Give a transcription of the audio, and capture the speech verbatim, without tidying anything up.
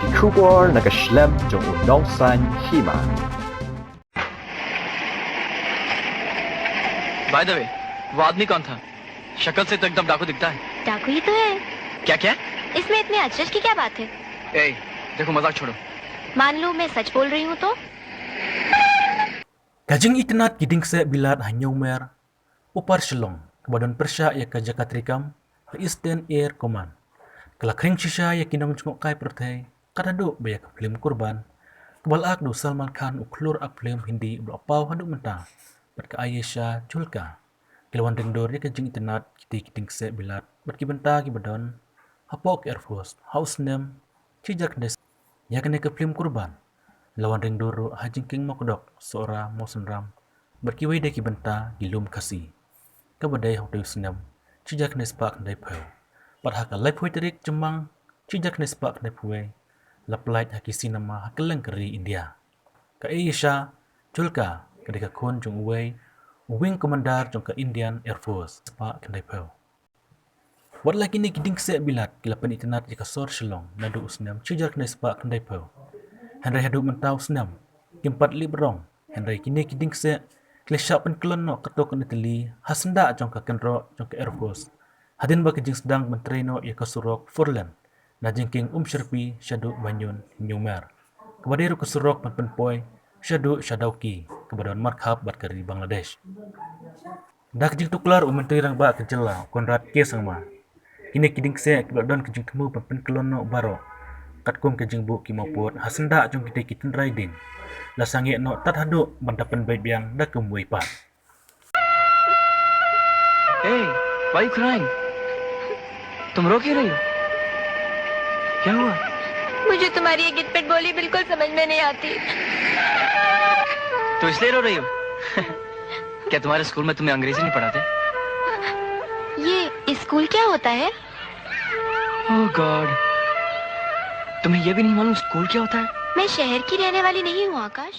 Ki khubor na ka shlem jong u nongsan hima. By the way, वो आदमी कौन था? शक्ल से तो एकदम डाकू दिखता है। डाकू ही तो है। क्या, क्या? इसमें इतने अचरज की क्या बात है? ए, देखो, मजाक छोड़ो। मान लो मैं सच बोल रही हूँ तो? Ka jingitynnad ki dieng kseh bilat ha Hynñiewmer, Upper Shillong, kaba don pyrshah ïa ka jaka treikam ka Eastern Air Command, ka la khring shisha ïa ki nongjngohkai pyrthei, kat haduh ba ïa ka phlim Kurban, kaba la act da u Salman Khan, u khlur act phlim Hindi uba la paw haduh mynta, bad ka Ayesha Julka, ki la wan ring dur ïa ka jingitynnad kitei ki dieng kseh bilat bad ki bynta kiba don hapoh ka Air Force ha u snem shi hajar khyndai spah. Ïa kane ka phlim Kurban la wan ring dur ruh ha jingkieng Mawkdok, Sohra, Mawsynram bad kiwei de ki bynta ki lum Khasi, kaba dei ha utei u snem shi hajar khyndai spah khyndaiphew. Bad ha ka laiphew tarik Jymmang shi hajar khyndai spah khyndaiphew wei la pynlait ha ki cinema ha kylleng ka ri India. Ka Ayesha Julka ka dei ka khun jong uwei u wing commander jong ka Indian Air Force spah khyndaiphew. Wat la kine ki dieng kseh bilat ki la pynitynnad ïa ka sor Shillong naduh u snem shi hajar khyndai spah khyndaiphew, hynrei haduh mynta u snem kim pat lip rong. Hynrei kine ki dieng kseh ki la shah pynkyllon noh katto katne tylli ha syndah jong ka kynroh jong ka Air Force, hadien ba ka jingsdang ban trei noh ïa ka surok four lane na jingkieng Umshyrpi shaduh Banyun, Hynñiewmer, kaba dei ruh ka surok ban pynpoi shaduh sha Dawki, kaba don markhap bad ka ri Bangladesh. Da ka jingtuklar u Myntri Rangbah ka jylla, Conrad K Sangma, kine ki dieng kseh kiba la don ka jingthmu ban pynkyllon noh baroh katkum ka jingbuh ki mawpud ha syndah jong kitei ki tynrai dieng, la sangeh noh tad haduh ban da pynbeit biang da kumwei pat. Hey, why you crying? तुम रो क्यों रही हो? क्या हुआ? मुझे तुम्हारी ये गिटपिट बोली बिल्कुल समझ में नहीं आती। तो इसलिए रो रही हो? क्या तुम्हारे स्कूल में तुम्हें अंग्रेजी नहीं पढ़ाते? ये स्कूल क्या होता है? Oh God, तुम्हें ये भी नहीं मालूम स्कूल क्या होता है? मैं शहर की रहने वाली नहीं हूँ, आकाश।